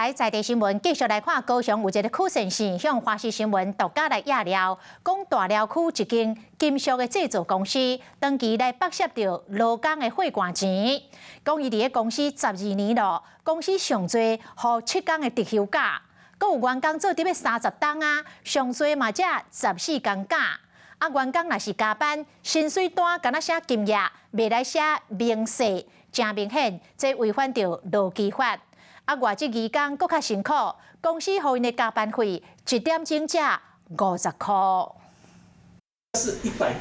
來在地新聞，繼續來看高雄有一个曲線線向華視新聞獨家來掖料，講大寮區一間金屬的製造公司，長期來剝削著勞工的血汗錢。講伊佇咧公司12年咯，公司上濟予7工的特休假，閣有員工做得欲30冬啊，上濟嘛才14工假。啊，員工若是加班，薪水單敢若寫金額，袂來寫明細，誠明顯，這違反著勞基法。啊，外籍移工閣較辛苦，公司予𪜶的加班費一點鐘才50箍。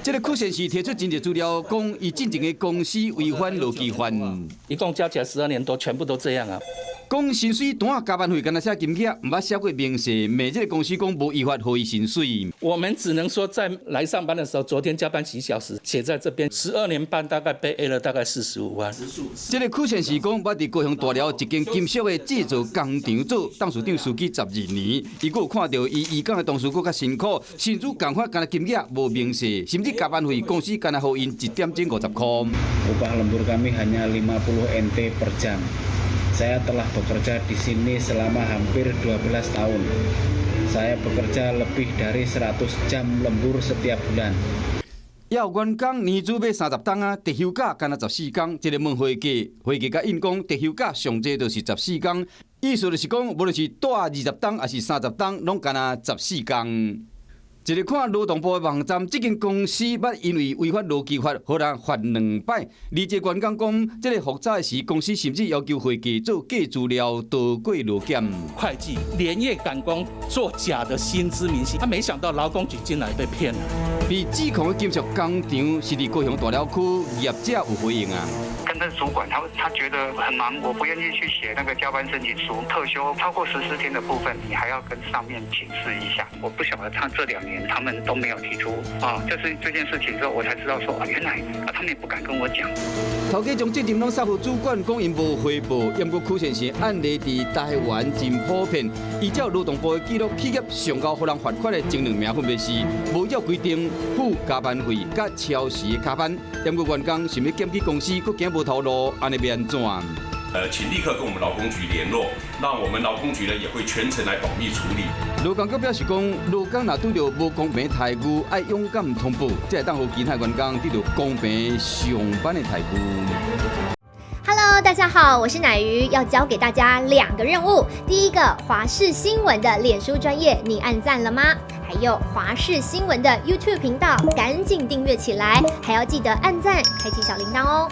這个曲線是提出真濟資料，講伊進前的公司違反勞基法。一共加起來12年多，全部都這樣啊。講薪水單加班費，敢若寫金額，毋捌寫過明細，罵這个公司講無依法予伊薪水。我們只能說，在來上班的時候，昨天加班幾小時，寫在這邊，12年半大概被 A 了大概45萬。這个曲線是講，捌佇高雄大寮一間金屬的製造工廠做董事長司機12年，伊閣有看著伊移工的同事閣較辛苦，薪資共款，敢若金額無明細，甚至加班費公司敢若予𪜶一點鐘50箍。 Upah lembur kami hanya 50 NT per jam. Saya telah bekerja di sini selama hampir 12 tahun. Saya bekerja lebih dari 100 jam lembur setiap bulan. 也有員工年資欲30冬啊，特休假敢若14工。這个問會計，會計共𪜶講，特休假上濟就是十四工，意思就是講，無論是蹛20冬抑是30冬，攏敢若十四工。一个看勞動部的網站，這間公司捌因為違反勞基法，予人罰兩擺。而這員工講，這个複雜的是公司甚至要求會計做假資料，逃過勞檢。會計連夜趕工做假的薪資明細，他沒想到勞工局進來被騙了。被指控的金屬工廠是佇高雄大寮區，業者有回應啊。跟這主管他覺得很忙，我不願意去寫那個加班申請書，特休超過14天的部分，你還要跟上面請示一下。我不曉得他這2年他們都沒有提出啊，就是這件事情之後，我才知道說啊，原來啊，他們也不敢跟我講。頭家將責任攏捒予主管，講𪜶無回報，毋過曲線是案例佇台灣真普遍。依照勞動部的記錄，企業上高予人罰款的前兩名分別是無照規定付加班費、佮超時的加班。毋過員工想欲檢舉公司，閣驚無頭路，按呢欲按怎？請立刻跟我們勞工局聯絡，那我們勞工局呢也會全程來保密處理。勞工局表示講，勞工若拄著無公平待遇，愛勇敢通報，才會當予其他員工得著公平上班的待遇。 Hello，大家好，我是乃瑜，要交給大家兩個任務。第一個，華視新聞的臉書專頁，你按讚了嗎？還有華視新聞的 YouTube 頻道，趕緊訂閱起來，還要記得按讚，開啟小鈴鐺哦。